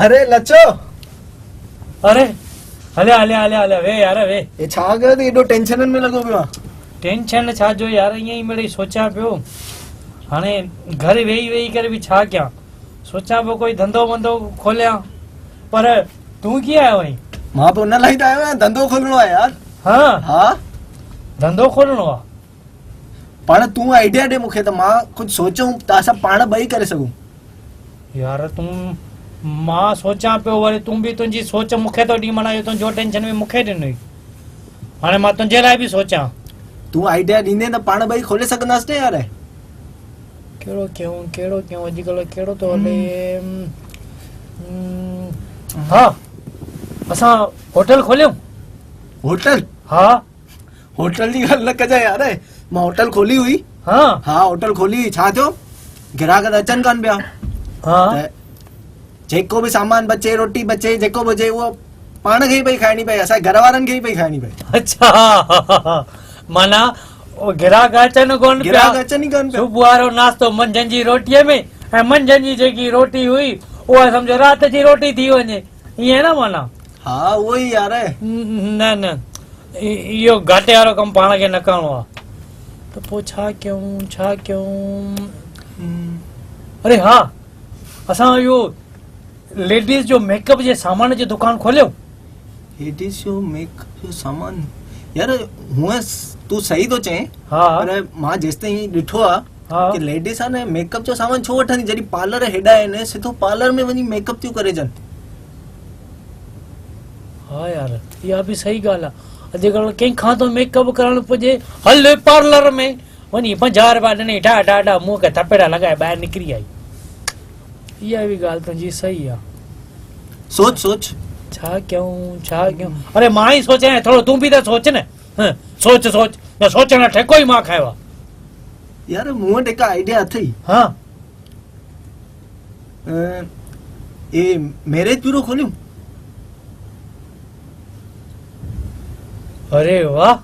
اري لچو. اري هليا هليا هليا هليا وي يار وي. اي ڇا ڪيو اٿئي ايڏو ٽينشنن ۾ لڳو پيو آن. ٽينشن ڇا جو يار ائين ئي مڙئي سوچيان پيو هاڻي گهر ويهي ويهي ڪري به ڇا ڪيان سوچيان پيو ڪوئي ڌنڌو ونڌو کوليان پر تون ڪيئن آيو آهين؟ مان به ان لاء ئي ته آيو آهيان ڌنڌو کولڻو آهي يار. ها ها ڌنڌو کولڻو آ. پاڻ تون آئيڊيا ڏي مون کي ته مان ڪجهه سوچيون ته اسان پاڻ ٻئي ڪري سگهون. يار تون مان سوچان پيو وري تون به تنهنجي سوچ مون کي ٿو ڏين معنيٰ اهو تنهنجو ٽينشن به مون کي ڏنوئي هاڻي مان تنهنجي لاء به سوچان. تون آئيڊيا ڏيندين ته پاڻ ٻئي کولي سگهنداسين نه يار. ڪهڙو ڪيون ڪهڙو ڪيون اڄڪلهه ڪهڙو ٿو هلي ها اسان هوٽل کوليون. هوٽل؟ ها. هوٽل جي ڳالهه نه ڪجانء يار مان هوٽل کولي هئي ها ها هوٽل کولي هئي ڇا ٿيو گراهڪ ته اچن ڪانه پيا ها ته جيڪو به سامان بچي روٽي بچي جيڪو به هجي اهو پاڻ کي ئي پئي کائڻي پئي اسان گهر وارن کي ئي پئي کائڻي پئي اڇا معنيٰ گراهڪ اچن ڪونه پيا گراهڪ اچن ئي ڪونه پيا صبح وارو ناشتو منجهند جي روٽيء ۾ ۽ منجهند جي جيڪي روٽي هئي اها سمجهو رات جي روٽي ٿي وڃي ائين نه معنيٰ ها اهو ئي يار نه نه اهو گهاٽي وارو ڪم پاڻ کي نه ڪرڻو آ ته پوء ڇا ڪيون ڇا ڪيون اري ها اسان اهو ليڊيز جو ميڪ اپ جي سامان جو دڪان کوليو. ليڊيز جو ميڪ اپ جو سامان يار هونء تون صحيح ٿو چئين ها پر مان جيستائين ڏٺو آ ها ڪي ليڊيز آ نه ميڪ اپ جو سامان ڇو وٺندي جڏهن پارلر هيڏا آهن سڌو پارلر ۾ وڃي ميڪ اپ ٿيون ڪري اچن. ها يار اها به صحيح ڳالهه آ اڄڪلهه ڪنهن کان ٿو ميڪ اپ ڪرڻ پڄي هل پارلر ۾ وڃي 50 رپيا ڏنئي ٺا ٺا ٺا منهن کي ٿپيڙا لڳائي ٻاهر نڪري آئي اها به ڳالهه تنهنجي صحيح آ. سوچ سوچ. ڇا ڪيون ڇا ڪيون اري مان ئي سوچيان ٿورو تون به ته سوچ نه سوچ سوچ نه سوچڻ جو ٺيڪو ئي مان کنيو آ. يار مون وٽ هڪ آئيڊيا اٿئي. ها. اي ميريج بيورو کوليون. اري واه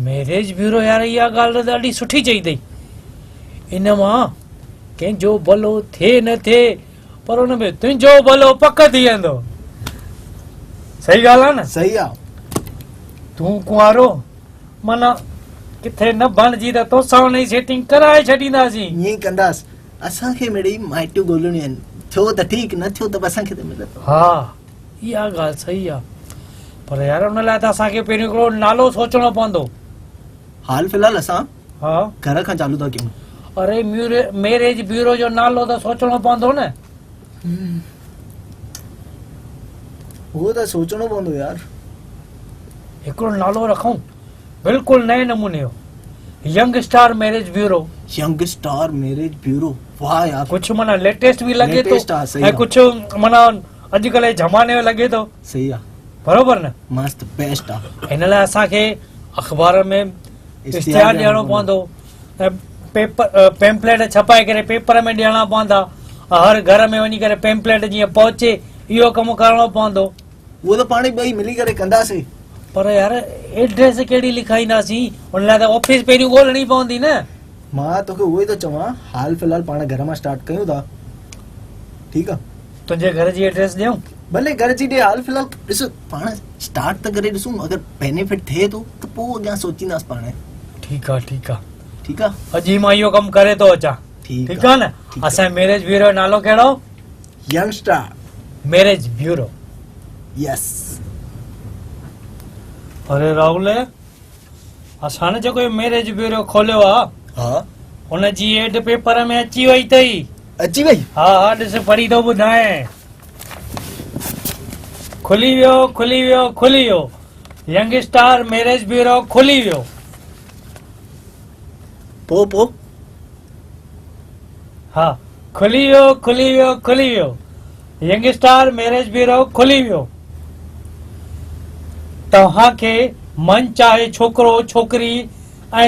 ميريج بيورو يار اها ڳالهه ته ڏاڍي سٺي چئي اٿئي ان مان ڪنهن جو ڀلو ٿئي نه ٿئي پر ان ۾ تنهنجو ڀلو پڪ ٿي ويندو صحيح ڳالهه آهي نه صحيح آهي تون ڪنوارو معنيٰ ڪٿي نه بڻجي ته توسان ان جي سيٽنگ ڪرائي ڇڏينداسين. ائين ئي ڪنداس. اسان کي مڙئي مائٽيون ڳولڻيون آهن. ٿيو ته ٺيڪ نه ٿيو ته به اسان کي ته ملندو. ها اها ڳالهه صحيح آ پر يار ان لاء ته اسان کي پهريون هڪڙو نالو سوچڻو پوندو. حال في الحال اسان ها گهر کان چالو ٿا ڪيون. اري ميريج بيورو جو نالو ته سوچڻو پوندو نه. اهو ته سوچڻو پوندو يار. هڪڙو نالو رکون بلڪل نئين نموني جو young star marriage bureau. Young star marriage bureau واهه يار. ڪجهه معنيٰ ليٽيسٽ به لڳي ٿو ۽ ڪجهه معنيٰ اڄڪلهه جي زماني جو لڳي ٿو. صحيح آ. بروبر نه. مست بيسٽ آ. هن لاء اسان کي اخبار ۾ اشتهار ڏيڻو پوندو ۽ پيپر پيمفليٽ ڇپائي ڪري پيپر ۾ ڏيڻا پوندا هر گهر ۾ وڃي ڪري پيمفليٽ جيئن پهچي اهو ڪم ڪرڻو پوندو. اهو ته پاڻ ٻئي ملي ڪري ڪنداسين. پر يار ايڊريس ڪهڙي لکائينداسين ان لاء ته آفيس پهريون ڳولڻي پوندي نه. مان توکي اهو ئي ٿو چوان حال في الحال پاڻ گهر مان اسٽارٽ ڪيون ٿا ٺيڪ آ. تنهنجي گهر جي ايڊريس ڏيون؟ ڀلي گهر جي ڏي حال في الحال ڏس پاڻ اسٽارٽ ته ڪري ڏسون اگر بينيفٽ ٿئي ٿو ته پوء اڳيان سوچينداس پاڻ. ٺيڪ آ ٺيڪ آ. ٺيڪ آ. اڄ ئي مان اهو ڪم ڪري ٿو اچان. ٺيڪ آ نه اسان جي ميريج بيورو جو نالو ڪهڙو؟ Young star marriage bureau. Yes. اري راهول اسان جيڪو هي ميريج بيورو کوليو آ ها ان جي ايڊ پيپر ۾ اچي وئي اٿئي. اچي وئي؟ ها ها ڏس پڙهي ٿو ٻڌائين. کلي ويو کلي ويو کلي ويو ينگ اسٽار ميريج بيورو کلي ويو. پو پو ها کلي ويو کلي ويو کلي ويو ينگ اسٽار ميريج بيورو کلي ويو توهان کي من چاهي ڇوڪرو ڇوڪري ۽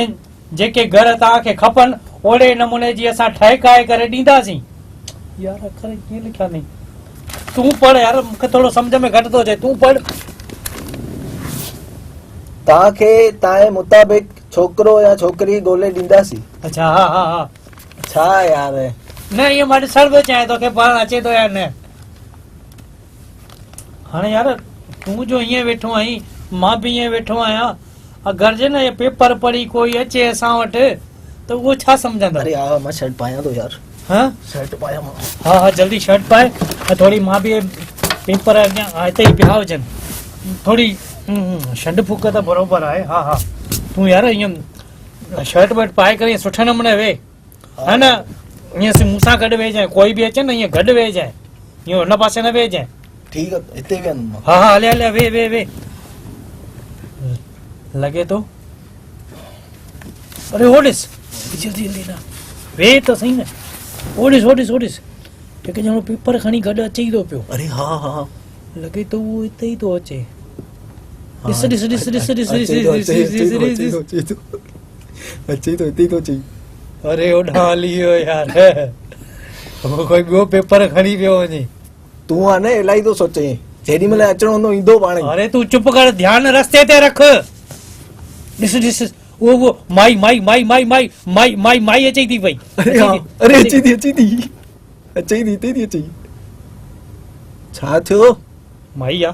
جيڪي گهر توهان کي کپن اوڙي نموني جي اسان ٺهڪائي ڪري ڏينداسين يار اکر ڪيئن لکيا اٿئي تون پڙهه يار مون کي ٿورو سمجهه ۾ گهٽ ٿو اچي تون پڙهه. توهان کي توهان جي مطابق ڇوڪرو يا ڇوڪري ڳولي ڏينداسين. اڇا ها ها ها. ڇا يار. نه ائين مان ڏسڻ پيو چاهيان توکي پڙهڻ اچي ٿو يا نه. هاڻي يار تون جو ائين ويٺو آهين، مان به ائين ويٺو آهيان، اگر جي نه اهي پيپر پڙهي ڪوئي اچي اسان وٽ ته اهو ڇا سمجهندو؟ اري ها مان شرٽ پايان ٿو يار. ها؟ شرٽ پايان مان. ها ها جلدي شرٽ پائي ۽ ٿوري مان به پيپر اڳيان هتي ئي پيا هجن. ٿوري ڇنڊ ڦوڪ ته بروبر آهي. ها ها تون يار ائين شرٽ ورٽ پائي ڪري سٺي نموني ويهه. ها نه ائين سي مون سان گڏ ويهجانء ڪوئي به اچي نه ائين گڏ ويهجانء ائين هن پاسي نه ويهجانء. ٺيڪ آ هتي ويهندم مان. ها ها هليا هليا ويهه ويهه ويهه لڳي ٿو اري هو ڏس جلدي جلدي نه ويهه ته سهي نه هو ڏس هو ڏس هو ڏس هڪ ڄڻو پيپر کڻي گڏ اچي ئي ٿو پيو. اري ها ها لڳي ٿو اهو هتي ئي ٿو اچي. ڏس ڏس ڏس ڏس ڏس ڏس ڏس ڏس ڏس ڏس اچي ٿو هتي ئي ٿو اچي. اري هوڏانهن هلي ويو يار. هو ڪوئي ٻيو پيپر کڻي پيو وڃي. تون آ نه الائي ٿو سوچين. جيڏي مهل اچڻو هوندو ايندو پاڻ ئي. اري تون چپ ڪر ڌيان رستي تي رک. ڏس ڏس اهو اهو مائي مائي مائي مائي مائي مائي مائي مائي اچي ٿي پئي. اري ها اري اچي ٿي اچي ٿي اچي ٿي هتي ٿي اچي. ڇا ٿيو؟ مائي آ.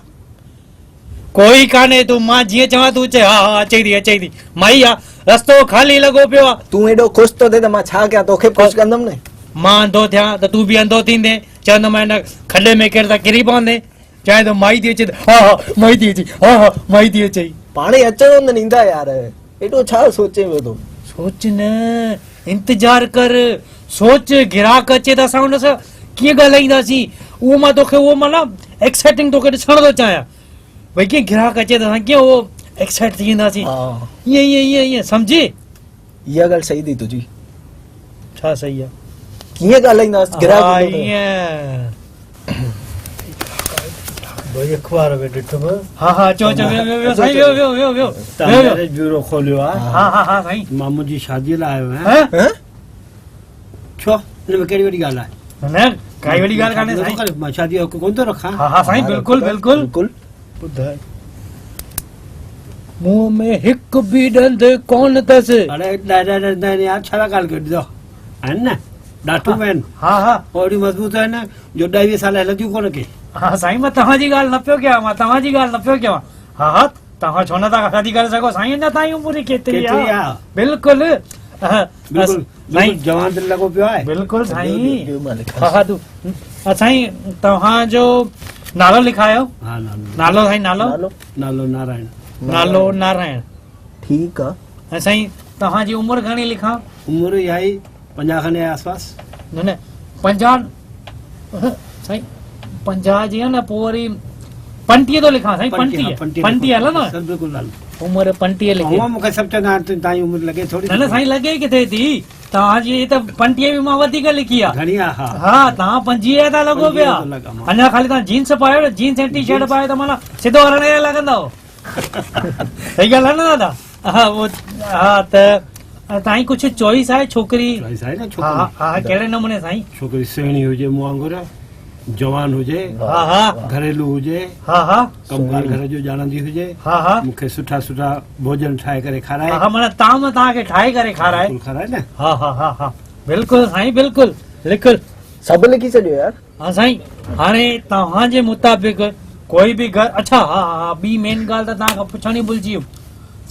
ڪوئي ڪانهي تون مان جيئن چوان تون چئه ها ها اچئي ٿي اچئي ٿي مائي آ رستو خالي لڳو پيو آ. تون ايڏو خوش ٿو ٿئين ته مان ڇا ڪيان توکي به خوش ڪندم نه. مان انڌو ٿيان ته تون به انڌو ٿيندين چوندو مان هن کڏي ۾ ڪير ته ڪري پوندين چوين ٿو مائي ٿي اچي ته ها ها مائي ٿي اچي ها ها مائي ٿي اچي. پاڻ ئي اچڻو هوندن ايندا يار ايڏو ڇا سوچين پيو تون. سوچ نه انتظار ڪر سوچ گراهڪ اچي ته اسان ان سان ڪيئن ڳالهائينداسين اهو مان توکي اهو معنيٰ ايڪسائيٽنگ توکي ڏسڻ ٿو چاهيان ڀئي ڪيئن گراهڪ اچي ته اسان ڪيئن اهو ايڪسائيٽ ٿي وينداسين ائين ائين ائين ائين سمجهي. اها ڳالهه صحيح ٿي تنهنجي. ڇا صحيح آهي؟ ڪيئن ڳالهائينداس گراهڪ ايندو ته. ائين. ڀئي اخبار ۾ ڏٺم. ها ها اچو اچو ويهو ويهو سائين ويهو ويهو ويهو ويهو. توهان ميرج بيورو کوليو آهي. ها ها ها سائين. مان منهنجي شادي لاء آيو آهيان. ڇو ان ۾ ڪهڙي وڏي ڳالهه آهي؟ نه ڪائي وڏي ڳالهه ڪانهي سائين. مان شادي جو حق ڪونه ٿو رکان. ها ها سائين بلڪل بلڪل. بلڪل. ٻڌاء منهن ۾ هڪ به ڏند ڪونه اٿس. اڙي ڏاڍا ڏند آهن يار ڇا ٿا ڳالهه ڪيو ڏسو آهن نه ڏاٺون به آهن. ها ها. اهڙيون مضبوط آهن جو ڏهه ويهه سال هلنديون ڪونه ڪي. ها سائين مان توهان جي ڳالهه نه پيو ڪيان مان توهان جي ڳالهه نه پيو ڪيان ها ها توهان ڇو نه ٿا شادي ڪري سگهو سائين اڃا تائين عمر ڪيتري آ بلڪل بلڪل سائين جوان دل لڳو پيو آهي بلڪل سائين ها ها تون سائين توهان جو نالو لکايو ها نالو سائين نالو نالو نارائڻ نالو نارائڻ ٺيڪ آ ۽ سائين توهان جي عمر گهڻي لکان عمر اها ئي 50 کن جي آس پاس نه نه 50 سائين 50 جي نه پوء وري 35 ٿو لکان سائين 35 35 هلندو بلڪل عمر 35 لکي هونء مون کي سڀ چوندا آهن تنهنجي تائين عمر لڳي ٿوري نه نه سائين لڳي ڪٿي ٿي توهان جي ته 35 به مان وڌيڪ لکي آ گهڻي آ ها ها توهان 25 ٿا لڳو پيا اڃا خالي توهان جينس پايو نه جينس ۽ ٽي شرٽ پايو ته معنيٰ سڌو هرڻ جا لڳندؤ صحيح ڳالهه آ نه دادا ها ها ته تائين ڪجهه چوائس آهي ڇوڪري چوائس آهي نه ڇوڪري ها ها ڪهڙي نموني سائين ڇوڪري سهڻي هجي مون وانگر جوان هجي ها ها گهريلو هجي ها ها ڪم ڪار گهر جو ڄاڻندي هجي ها ها مون کي سٺا سٺا ڀوڄن ٺاهي ڪري کارائي ها ها معنيٰ طعام توهان کي ٺاهي ڪري کارائي بلڪل کارائي نه ها ها ها ها بلڪل سائين بلڪل لکل سڀ لکي ڇڏيو يار ها سائين هاڻي توهان جي مطابق ڪوئي به گهر اڇا ها ها ها ٻي مين ڳالهه ته توهان کان پڇڻ ئي ڀلجي ويم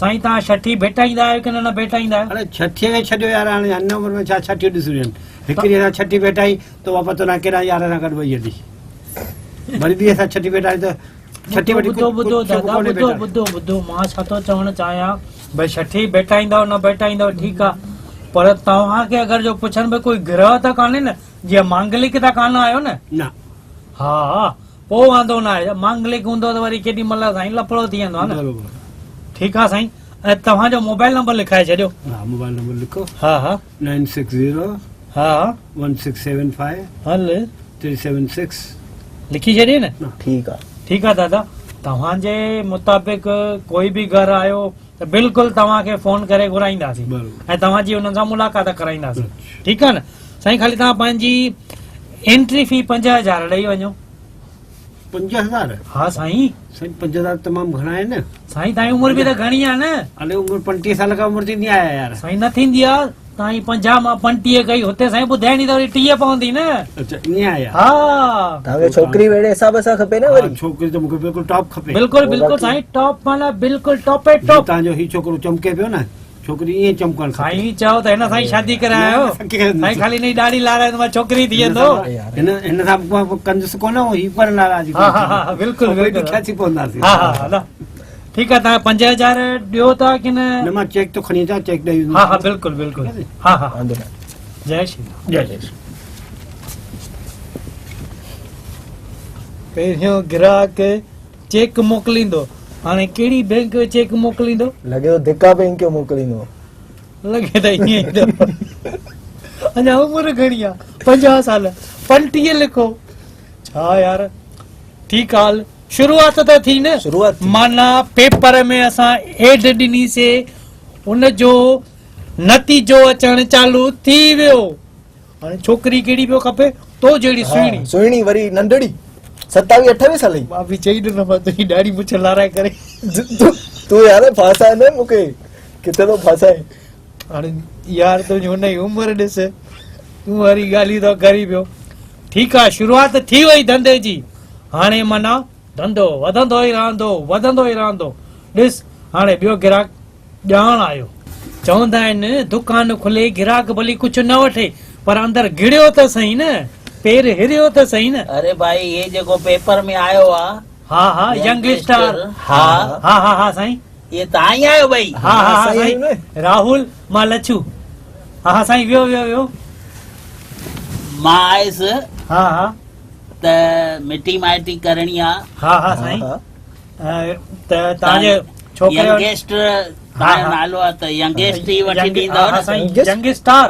سائين توهان ڇٺي ڀيٽائيندا آهيو ڪي نه ڀيٽائيندا آهيو؟ اڙي ڇٺيء کي ڇڏيو يار هاڻي هن عمر ۾ ڇا ڇٺيون ڏسڻيون آهن هڪ ڏينهن اسان ڇٺي ڀيٽائي ته اها پتو ناهي ڪيڏانهن يار سان گڏ وئي هلي وري ٻي اسان ڇٺي ڀيٽائي ته ڇٺي وٺي ٻڌو ٻڌو دادا ٻڌو ٻڌو ٻڌو مان ڇا ٿو چوڻ چاهيان ڀئي ڇٺي ڀيٽائيندؤ نه ڀيٽائيندؤ ٺيڪ آ پر توهان کي اگر جو پڇن ڀئي ڪوئي گرهه ته ڪانهي نه جيئن مانگلڪ ته ڪانه آهيو نه نه ها ها پوء واندو نه آهي مانگلڪ هوندو ته وري ڪيڏي مهل سائين لفڙو ٿي ويندو آ نه بروبر ٺيڪ آ سائين ۽ توهان جو موبائل نمبر لکائي ڇڏيو ها موبائل نمبر لکو ها ها 960 ها 1675 هل 376 لکي ڇڏي نه ٺيڪ آ ٺيڪ آ دادا توهان جي مطابق ڪوئي به گهر آيو ته بلڪل توهان کي فون ڪري گهرائينداسين ۽ توهان جي انهن سان ملاقات ڪرائينداسين ٺيڪ آ نه سائين خالي توهان پنهنجي انٽري في 5000 ڏئي وڃو. 5000؟ ها سائين. سائين 5000 تمام گهڻا آهن نه. سائين تائين عمر به ته گهڻي آ نه. علي عمر 35 سال کان عمر ٿيندي آهي يار. سائين نه ٿيندي آ. تائين 50 مان 35 ڪئي هتي سائين ٻڌائڻي ته وري 30 پوندي نه. اڇا ائين آهي ها. توهان کي ڇوڪري به اهڙي حساب سان کپي نه وري. ها ڇوڪري ته مون کي بلڪل ٽاپ کپي. بلڪل بلڪل سائين ٽاپ معنيٰ بلڪل ٽاپ ئي ٽاپ. توهان جو هي ڇوڪرو چمڪي پيو نه ڇوڪري ائين چمڪڻ کپي. سائين چئو ته هن سان ئي شادي ڪرايو. سائين خالي هن جي ڏاڙهي لارايو ته مان ڇوڪري ٿي ويندو. هن هن سان ڪندس ڪونه هي پر ناراض ها ها ها بلڪل بلڪل ڏکيا ٿي پونداسين. ها ها ها ٺيڪ آ توهان 5000 ڏيو ٿا ڪي نه؟ نه مان چيڪ ٿو کڻي اچان چيڪ ڏئي ويندس. ها ها بلڪل بلڪل ها ها جئي شري رام. جئي شري رام. پهريون گراهڪ چيڪ موڪليندو هاڻي ڪهڙي بينڪ جو چيڪ موڪليندو؟ لڳي ٿو ڌڪا بينڪ جو موڪليندو. لڳي ته ائين ئي ٿو. اڃا عمر گهڻي آ 50 سال 35 لکو ڇا يار ٺيڪ آ هل شروعات ته ٿي نه. شروعات ٿي. معنيٰ پيپر ۾ اسان ايڊ ڏني سي ان جو نتيجو اچڻ چالو ٿي ويو. هاڻي ڇوڪري ڪهڙي پيو کپي تو جهڙي سهڻي. سهڻي وري ننڍڙي 27 28 سال جي. مان به چئي ڏنو مان تنهنجي ڏاڙهي مڇ لارائي ڪري. تون يار ڦاسائي نه مون کي ڪٿي ٿو ڦاسائين. هاڻي يار تنهنجي هن جي عمر ڏس تون وري ڳالهيون ٿو ڪرين پيو. ٺيڪ آ شروعات ٿي وئي ڌنڌي جي هاڻي معنيٰ ڌنڌو وڌندو ئي رهندو وڌندو ئي رهندو ڏس هاڻي ٻيو گراهڪ ڄاڻ آيو. چوندا آهن دڪان کلي گراهڪ ڀلي ڪجهه نه وٺي پر اندر گهڙيو ته سهي نه پير هريو ته سهي نه. اري ڀائي هي جيڪو پيپر ۾ آيو آ. ها ها ينگ اسٽار ها ها ها ها سائين. اهي توهان ئي آهيو ٻئي؟ ها ها ها سائين راهول مان لڇو. ها ها سائين ويو ويو ويو. مان آيس. ها ها. ته مٽي مائٽي ڪرڻي آ. ها ها سائين ته توهان جي ڇوڪري جو ينگيسٽ توهان جو نالو آ ته ينگيسٽ ئي وٺي ڏيندؤ نه. سائين young star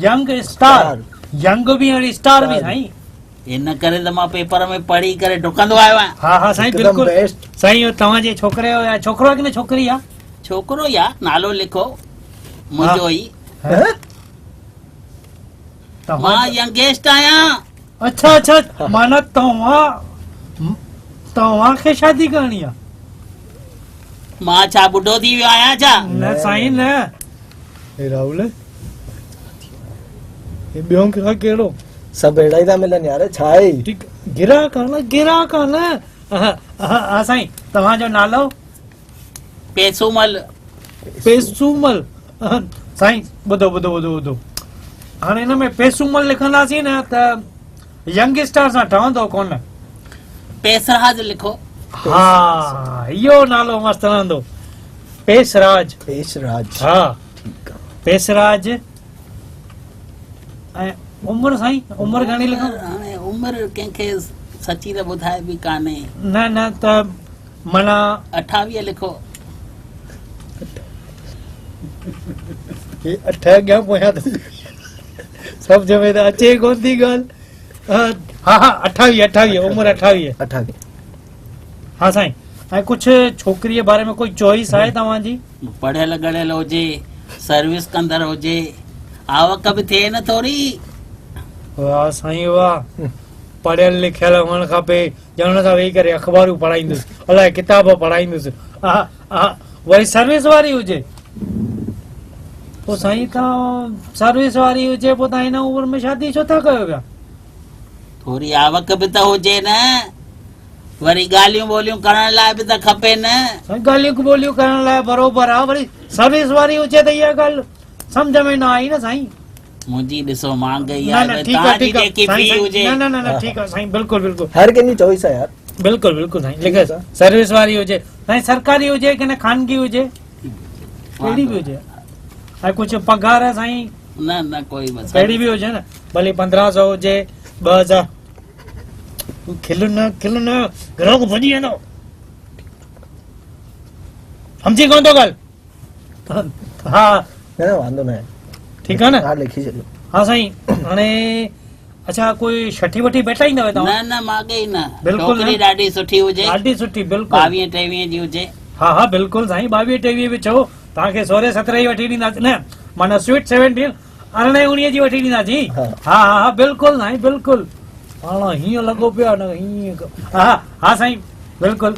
young star young به وري اسٽار به سائين. ان ڪري ته مان پيپر ۾ پڙهي ڪري ڊڪندو آيو آهيان. ها ها سائين بلڪل سائين اهو توهان جي ڇوڪري جو يا ڇوڪرو آ ڪي نه ڇوڪري آ؟ ڇوڪرو ئي آ نالو لکو منهنجو ئي. مان ينگيسٽ آهيان. اڇا اڇا معنيٰ توهان توهان کي شادي ڪرڻي آ؟ مان ڇا ٻڍو ٿي ويو آهيان ڇا؟ نه سائين نه. اي راهول هي ٻيو گراهڪ ڪهڙو؟ سڀ اهڙا ئي ٿا ملن يار ڇا آهي هي؟ ٺيڪ گراهڪ آ نه گراهڪ آ نه. ها سائين توهان جو نالو؟ پيسومل. پيسومل سائين ٻڌو ٻڌو ٻڌو ٻڌو هاڻي هن ۾ پيسومل لکنداسين نه ته ينگ اسٽار سان ٺهندو ڪونه. پيسراج لکو. ها اهو نالو مست رهندو پيسراج. پيسراج ها ٺيڪ آ. پيسراج ۽ عمر سائين عمر گهڻي لکون؟ هاڻي عمر ڪنهن کي سچي ته ٻڌائبي ڪانهي. نه نه ته معنيٰ 28 لکو. هي اٺ اڳيان پويان ته سمجهه ۾ ته اچي ڪونه ٿي ڳالهه. ها ها 28 28 عمر 28. 28. ها سائين ۽ ڪجهه ڇوڪريء باري ۾ ڪوئي چوائس آهي توهان جي؟ پڙهيل ڳڙهيل هجي، سروس ڪندڙ هجي، آوڪ به ٿئي نه ٿوري. واه سائين واه پڙهيل لکيل هئڻ کپي ڄڻ هن سان ويهي ڪري اخبارون پڙهائيندس الائي ڪتاب پڙهائيندس آها آها وري سروس واري هجي پوء سائين توهان سروس واري هجي پوء توهان هن عمر ۾ شادي ڇو ٿا ڪيو پيا؟ ٿوري آوڪ به ته هجي نه وري ڳالهيون ٻوليون ڪرڻ لاء به ته کپي نه. سائين ڳالهيون ٻوليون ڪرڻ لاء بروبر آ وري سروس واري هجي ته اها ڳالهه سمجهه ۾ نه آئي نه سائين. منهنجي ڏسو مانگ اها آهي ڀئي توهان جي جيڪي في هجي. نه نه نه ٺيڪ آ سائين بلڪل بلڪل. هر ڪنهن جي چوائس آ يار. بلڪل بلڪل سائين لکي سروس واري هجي سائين سرڪاري هجي ڪي نه خانگي هجي ڪهڙي به هجي ۽ ڪجهه پگهار سائين. نه نه ڪوئي مسئلو ڪهڙي به هجي نه ڀلي 1500 هجي 2000 تون کل نه کل نه گراهڪ ڀڄي ويندو سمجهي ڪونه ٿو ڳالهه. ها نه نه واندو نه آهي. ٺيڪ آ نه؟ ها لکي ڇڏيو. ها سائين هاڻي اڇا ڪوئي ڇٺي وٺي ڀيٽائيندؤ توهان؟ نه نه ماڳي ئي نه. بلڪل ڇوڪري ڏاڍي سٺي هجي. ڏاڍي سٺي بلڪل. 22 23 جي هجي. ها ها بلڪل سائين 22 23 به ڇو توهان کي 16 17 جي وٺي ڏينداسين نه معنيٰ سويٽ 17 18 19 جي وٺي ڏينداسين. ها ها ها بلڪل سائين بلڪل. پاڻ هيئن لڳو پيو آ نه هيئن ها ها سائين بلڪل.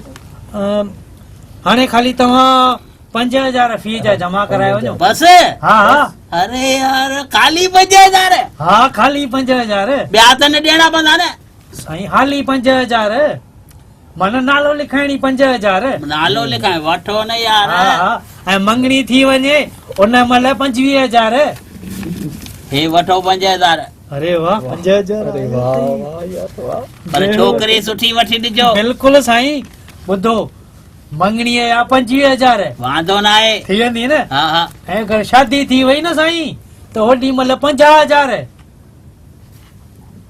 هاڻي خالي توهان 5000 في جا جمع ڪرائي وڃو. بس؟ ها ها. اري يار خالي 5000؟ ها خالي 5000. ٻيا ته نه ڏيڻا پوندا نه؟ سائين حالي 5000 معنيٰ نالو لکائڻي 5000. نالو لکائي وٺو نه يار. ها ها ۽ مڱڻي ٿي وڃي ان مهل 25000. هي وٺو 5000. اري واه 5000. اري واه واه يار واه. پر ڇوڪري سٺي وٺي ڏجو. بلڪل سائين ٻڌو مڱڻيء جا 25000. واندو ناهي. ٿي ويندي نه؟ ها ها. ۽ اگر شادي ٿي وئي نه سائين ته اوڏي مهل 50000.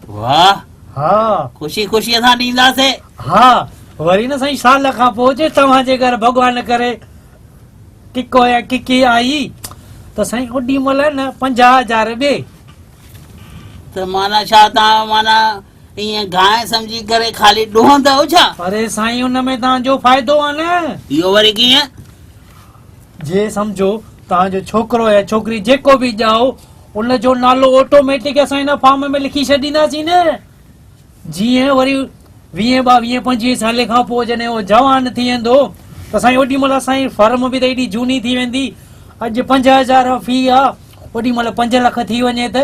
واه. ها. خوشي خوشيء سان ڏينداسين. ها وري نه سائين سال کان پوء جي توهان جي گهر ڀڳوان ڪري ڪڪو يا ڪڪي آئي ته سائين اوڏي مهل نه 50000 ٻي. ته معنيٰ ڇا توهان معنيٰ ائين گانء سمجهي ڪري خالي ڏوهندؤ ڇا؟ اري سائين ان ۾ توهان جو فائدو آ نه. اهو وري ڪيئن؟ جي سمجهو توهان جو ڇوڪرو يا ڇوڪري جيڪو به ڄائو ان جو نالو آٽوميٽڪ اسان هن فارم ۾ لکي ڇڏينداسين نه جيئن وري ويهين ٻاويهين پنجويهين سالي کان پوء جڏهن هو جوان ٿي ويندو ته سائين اوڏي مهل اسان جي فرم به ته ايڏي جهوني ٿي ويندي اڄ 5000 في آ اوڏي مهل 5 لک ٿي وڃي ته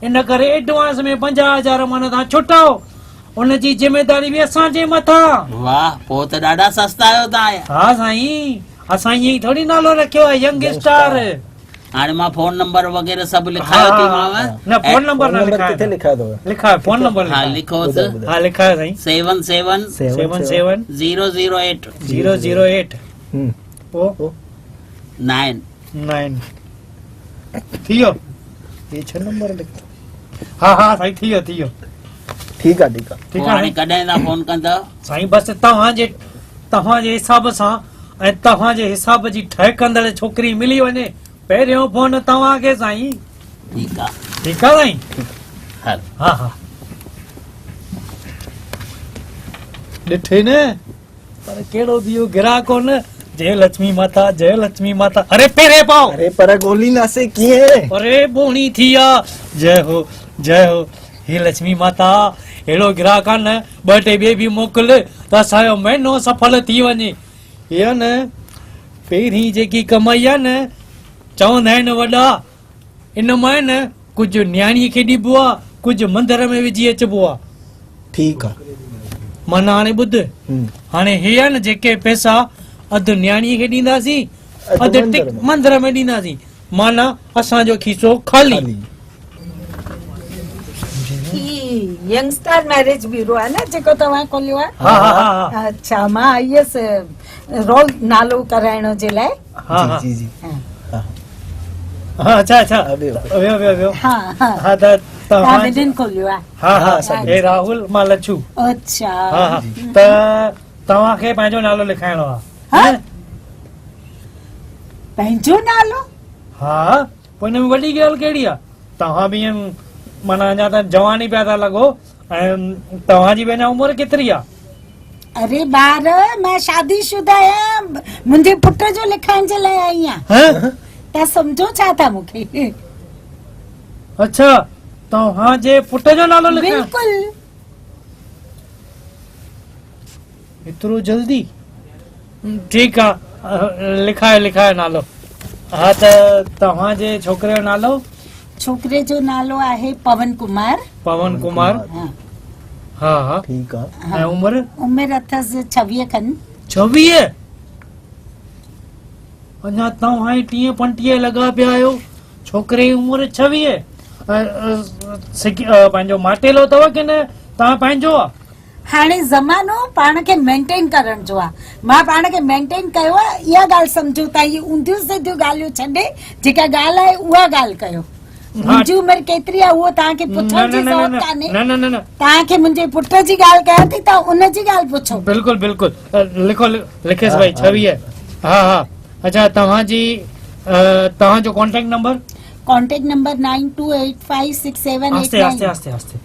ان ڪري ايڊوانس ۾ 50000 معنيٰ توهان ڇٽائو ان جي ذميداري به اسان جي مٿان. واه پوء ته ڏاڍا سستا آهيو توهان. ها سائين اسان ائين ئي ٿوري نالو رکيو آهي ينگ اسٽار. هاڻي مان فون نمبر وغيره سڀ لکايو ٿي مانو. نه فون نمبر نه لکايو. ڪٿي لکايو اٿو؟ لکايو فون نمبر ها لکوس. ها لکايو سائين. 7 7 7 7 0 0 8 0 0 8 پوء 9 9 ٿي ويو. هي ڇهه نمبر لک. ها ها سائين ٿي ويو ٿي ويو. ٺيڪ آ ٺيڪ آ. ٺيڪ آ هاڻي ڪڏهن تان فون ڪندؤ؟ سائين بس توهان جي توهان جي حساب سان ۽ توهان جي حساب جي ٺهڪندڙ ڇوڪري ملي وڃي پهريون فون توهان کي سائين. ٺيڪ آ. ٺيڪ آ سائين. هل. ها ها. ڏٺئي نه پر ڪهڙو به اهو گراهڪ هو نه جي لڇمي ماتا جي لڇمي ماتا اري پيري پاء. اري پر ڳولينداسين ڪيئن؟ اري ٻوڻي ٿي آ جئي هو جئي هو هي لڇمي ماتا اهڙو گراهڪ آ نه ٻه ٽي ٻئي به موڪل ته اسان جو مهينو سڦل ٿي وڃي. هي نه پهرين جيڪي ڪمائي آ نه چوندا آهن وڏا ان مان نه ڪجهه نياڻيء کي ڏبو آ ڪجهه مندر ۾ وجهي اچبو آ. ٺيڪ آ. معنيٰ هاڻي ٻڌ هاڻي هي آ نه جيڪي پئسا اڌ نياڻيء کي ڏينداسين اڌ مندر ۾ ڏينداسين معنيٰ اسان جو کيسو خالي. هي ينگسٽار ميريج بيورو آهي نه جيڪو توهان کوليو آهي؟ ها ها ها. اڇا مان آئي هيس رول نالو ڪرائڻ جي لاء. ها ها جي جي ها اڇا اڇا ويو ويو ويو ها ها ها ته توهان ٻنهين کوليو آهي. ها ها هي راهول مان لڇو. اڇا ها ها ته توهان کي پنهنجو نالو لکائڻو آهي. ها پنهنجو نالو؟ ها پوء ان ۾ وڏي ڳالهه ڪهڙي آهي؟ توهان به ائين معنيٰ اڃا ته جوان ئي پيا ٿا لڳو ۽ توهان جي به اڃا عمر ڪيتري آهي؟ اري ٻار مان شادي شده آهيان منهنجي پٽ جو لکائڻ جي لاء آئي آهيان. توهان سمجهو ڇا ٿا مون کي؟ اڇا توهان جي پٽ جو نالو لکايان؟ بلڪل. ايترو جلدي؟ ٺيڪ آ لکايو لکايو نالو. ها ته توهان جي ڇوڪري جو نالو؟ ڇوڪري جو نالو آهي پون ڪمار. پون ڪمار. ها ها ها ٺيڪ آ. ۽ عمر؟ عمر اٿس 26 کن. 26؟ اڃا توهان ئي 30 35 لڳا پيا آهيو. ڇوڪري جي عمر 26. پنهنجو ماٽيلو اٿو ڪي نه توهان پنهنجو آ؟ هاڻي زمانو پاڻ کي مينٽين ڪرڻ جو آ. مان پاڻ کي مينٽين ڪيو آ اها ڳالهه سمجهو ٿا. اهي اونڌيون سڌيون ڳالهيون ڇڏي جيڪا ڳالهه آهي اها ڳالهه ڪيو. منهنجي عمر ڪيتري آ اهو توهان کي پڇڻ جي ضرورت ڪانهي. نه نه نه توهان کي منهنجي پٽ جي ڳالهه ڪيان ٿي توهان ان جي ڳالهه پڇو. بلڪل بلڪل لکو لکيس ڀائي 26 ها ها اڇا توهان جي توهان جو ڪانٽيڪٽ نمبر؟ Contact number 92856789. آهستي آهستي آهستي آهستي.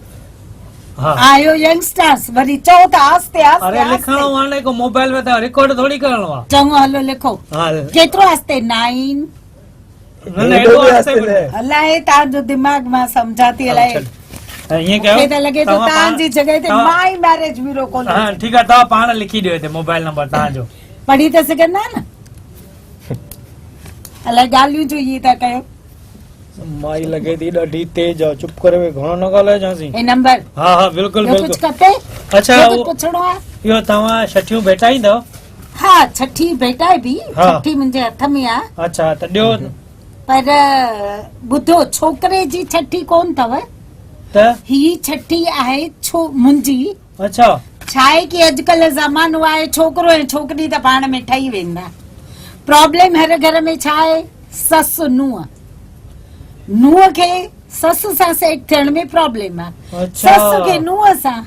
آيو ينگسٽرس وري چئو ته آهستي آهستي اري لکڻو آ نه ڪو موبائل ۾ ته رڪارڊ ٿوري ڪرڻو آ. چڱو هلو لکو. ڪيترو آهستي 9 نه نه ايڏو آهستي به نه. الائي توهان جو دماغ مان سمجهان ٿي الائي ائين ڪيو مونکي ته لڳي ٿو توهان جي جڳهه تي مان ئي ميريج بيورو کوليو. ها ٺيڪ آ توهان پاڻ لکي ڏيو هتي موبائل نمبر توهان جو. پڙهي ته سگهندا نه. الائي ڳالهيون جو ائين ٿا ڪيو. مائي لڳي ٿي ڏاڍي تيز آ، چپ ڪري ويهه، گهڻو نه ڳالهائجانسين. هي نمبر. ها ها بلڪل ٻيو بلڪل. ڪجهه کپي؟ اڇا ٻيو ڪجهه پڇڻو آ؟ اهو توهان ڇٺيون ڀيٽائيندؤ؟ ها ڇٺي ڀيٽائبي، ها. ڇٺي منهنجي هٿ ۾ آ. اڇا ته ڏيو. پر ٻڌو ڇوڪري جي ڇٺي ڪونه اٿو. ته؟ هي ڇٺي آهي ڇو منهنجي. اڇا. ڇا آهي ڪي اڄڪلهه زمانو آهي ڇوڪرو ۽ ڇوڪري ته پاڻ ۾ ٺهي ويندا. پرابلم هر گهر ۾ ڇا آهي سس نونهن. نونهن کي سس سان سيٽ ٿيڻ ۾ پرابلم آهي. اڇا. سس کي نونهن سان.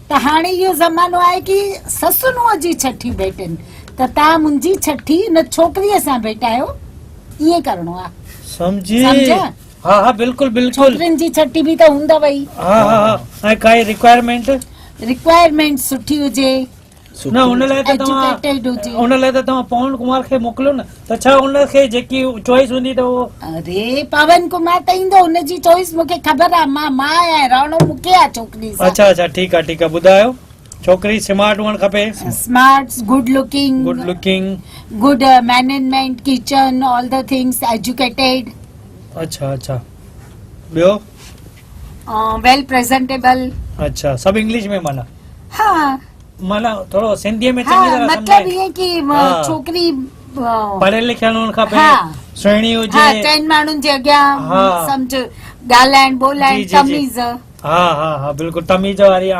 ته هاڻي اهو زمانو آهي ڪي سس نونهن جي ڇٺي ڀيٽين ته توهان منهنجي ڇٺي ان ڇوڪريء سان ڀيٽايو ائين ڪرڻو آهي. سمجهي. سمجهيا؟ ها ها بلڪل بلڪل. ڇوڪرين جي ڇٺي به ته هوندو ئي. ها ها ها ۽ ڪائي رڪوائرمينٽ؟ رڪوائرمينٽ سٺي هجي. نه ان لاء ته توهان ان لاء ته توهان پون ڪمار کي موڪليو نه ته ڇا ان کي جيڪي چوائس هوندي ته اهو. اري پون ڪمار ته ايندو ان جي چوائس مون کي خبر آ مان ماء آهيان رهڻو مون کي آ ڇوڪري سان. اڇا اڇا ٺيڪ آ ٺيڪ آ ٻڌايو ڇوڪري سمارٽ هئڻ کپي. Smart good looking. Good looking. Good management kitchen all the things educated. اڇا اڇا ٻيو. ويل پريزنٽيبل. اڇا سڀ انگلش ۾ معنيٰ. ها. معنيٰ ٿورو سنڌيء ۾ چڱي طرح مطلب ائين ڪي ڇوڪري پڙهيل لکيل هئڻ کپي، سهڻي هجي. ها چئن ماڻهن جي اڳيان سمجهه ڳالهائڻ ٻولائڻ تميز. ها ها ها بلڪل تميز واري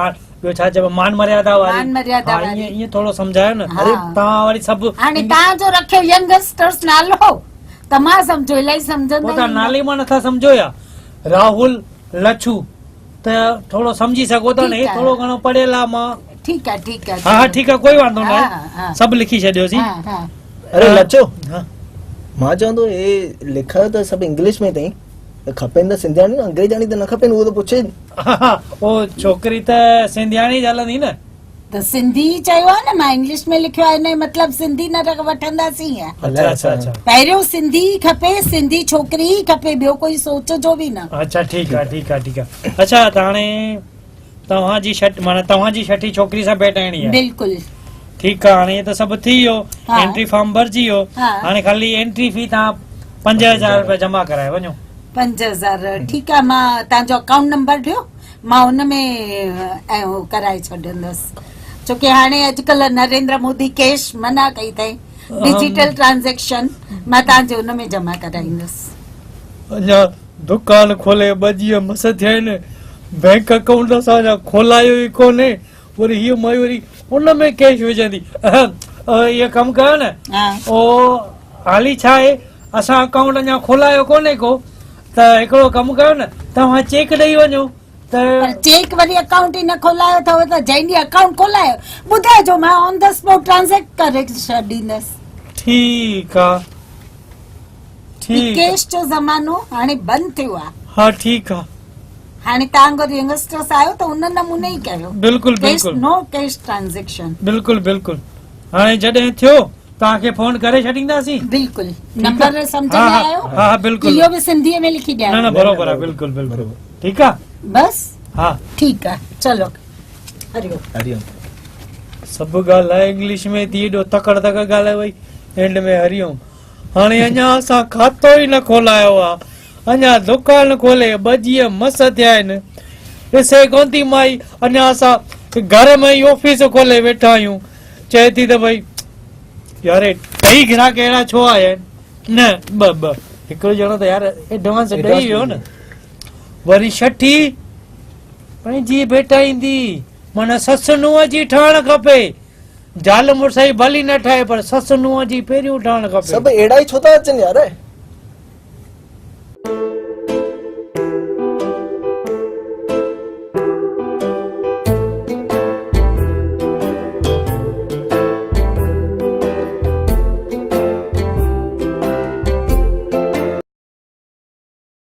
ٻيو ڇا چئبو مان مريادا واري. مان مريادا واري. ائين ائين ٿورو سمجهايو نه. توهان وري سڀ هاڻي توهان جو رکيو ينگسٽرس نالو ته مان سمجهو الائي سمجهندا. پوء توهان نالي مان نٿا سمجهو يا راهول لڇو. ته ٿورو سمجهي سگهو ٿا نه هي ٿورو گهڻو پڙهيل آ مان. ٺيڪ آ ٺيڪ آ. ها ها ٺيڪ آ ڪوئي واندو نه آهي سڀ لکي ڇڏيوسين. اري لچو مان چوان ٿو هي لکايو ته سڀ انگلش ۾ اٿئي ته کپين ته سنڌياڻي نه انگريزاڻي ته نه کپين اهو ته پڇي. ها او ڇوڪري ته سنڌياڻي ئي هلندي نه. ته سنڌي ئي چيو آهي نه مان انگلش ۾ لکيو آهي ان جو مطلب سنڌي نه وٺنداسين ڇا؟ اڇا اڇا اڇا. پهريون سنڌي ئي کپي سنڌي ڇوڪري ئي کپي ٻيو ڪوئي سوچ جو به نه. اڇا ٺيڪ آ ٺيڪ آ ٺيڪ آ اڇا ته هاڻي توهان جي ڇٺ معنيٰ توهان جي ڇٺي ڇوڪري سان ڀيٽائڻي آهي. بلڪل. ٺيڪ آ هاڻي هي ته سڀ ٿي ويو انٽري فارم ڀرجي ويو هاڻي خالي انٽري في توهان 5000 رپيا جمع ڪرائي وڃو. 5000 ٺيڪ آ مان توهان جو اڪائونٽ نمبر ڏيو. مان ان ۾ ۽ هو ڪرائي ڇڏيندس ڇو ڪي هاڻي اڄڪلهه نريندر مودي ڪيش منع ڪئي اٿئي ڊجيٽل ٽرانزيڪشن مان توهان جي ان ۾ جمع ڪرائيندس. اڃا دڪان کولي ٻه ڏينهن مس ٿيا آهن بينڪ اڪائونٽ اسان اڃا کولايو ئي ڪونهي وري هيء مائي وري ان ۾ ڪيش وجهندي اهو ڪم ڪيو نه او حالي ڇا آهي اسان اڪائونٽ اڃا کولايو ڪونهي ڪو ته هڪڙو ڪم ڪيو نه توهان چيڪ ڏئي وڃو ته. پر چيڪ وري اڪائونٽ ئي نه کولايو اٿو ته جنهن ڏينهن اڪائونٽ کولايو ٻڌائجو مان آن the spot transact ڪري ڇڏيندس. ٺيڪ آ ٺيڪ. ڪيش جو زمانو هاڻي بند ٿيو آ. ها ٺيڪ آ. هاڻي توهان اگر ينگسٽرس آهيو ته ان نموني ئي ڪيو. بلڪل بلڪل. نو ڪيش ٽرانزيڪشن. بلڪل بلڪل هاڻي جڏهن ٿيو توهان کي فون ڪري ڇڏينداسين. بلڪل نمبر سمجهه ۾ آيو؟ ها ها بلڪل. اهو به سنڌي ۾ لکي ڏيان. نه نه بروبر آ بلڪل بلڪل ٺيڪ آ. بس ها ٺيڪ آ چلو هري اوم. هري اوم. سڀ ڳالهائي انگلش ۾ ٿي ايڏو تڪڙ تڪڙ ڳالهائي وئي اينڊ ۾ هري اوم. هاڻي اڃا اسان کاتو ئي نه کولايو آ اڃا دڪان کولي ٻه ڏينهن مس ٿيا آهن ڏسي ڪونه ٿي مائي اڃا اسان گهر ۾ ئي آفيس کولي ويٺا آهيون چئي ٿي ته ڀئي يار هي ٽئي گراهڪ اهڙا ڇو آيا آهن نه ٻه ٻه هڪڙو ڄڻو ته يار ايڊوانس ڏئي ويو نه وري ڇٺي پنهنجي ڀيٽائيندي معنيٰ سس نونهن جي ٺهڻ کپي زال مڙس جي ڀلي نه ٺهي پر سس نونهن جي پهريون ٺهڻ کپي. سڀ اهڙا ئي ڇو ٿا اچن يار.